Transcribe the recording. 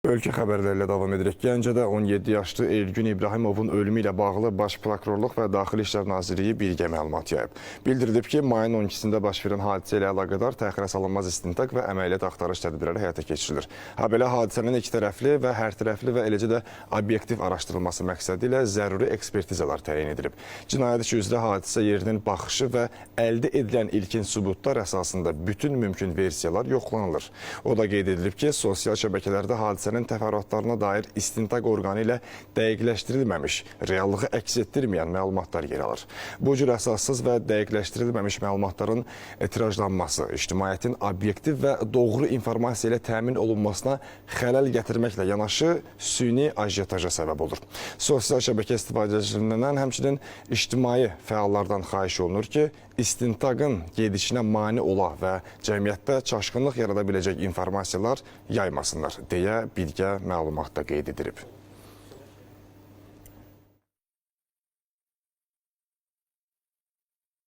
Ölkə xəbərləri ilə davam edirik. Gəncədə 17 yaşlı Elgün İbrahimovun ölümü ilə bağlı Baş Prokurorluq və Daxili İşlər Nazirliyi birgə məlumat yayıb. Bildirilib ki, mayın 12-sində baş verən hadisə ilə əlaqədar təxirə salınmaz istintaq və əməliyyat axtarış tədbirləri həyata keçirilir. Habelə hadisənin ikitərəfli və hərtərəfli və eləcə də obyektiv araşdırılması məqsədi ilə zəruri ekspertizalar təyin edilib. Cinayət işi üzrə hadisə yerinin baxışı və əldə edilən ilkin sübutlar əsasında bütün mümkün versiyalar yoxlanılır. O da qeyd edilib ki, sosial şəbəkələrdə hadisənin təfərrüatlarına dair istintaq orqanı ilə dəqiqləşdirilməmiş, reallığı əks etdirməyən məlumatlar yer alır. Bu cür əsassız və dəqiqləşdirilməmiş məlumatların tirajlanması ictimaiyyətin obyektiv və doğru informasiya ilə təmin olunmasına xələl gətirməklə yanaşı süni ajiotaja səbəb olur. Sosial şəbəkə istifadəçilərindən, həmçinin ictimai fəallardan xahiş olunur ki, istintaqın gedişinə mane ola və cəmiyyətdə çaşqınlıq yarada biləcək informasiyalar yaymasınlar, deyə birgə məlumatda qeyd edilib.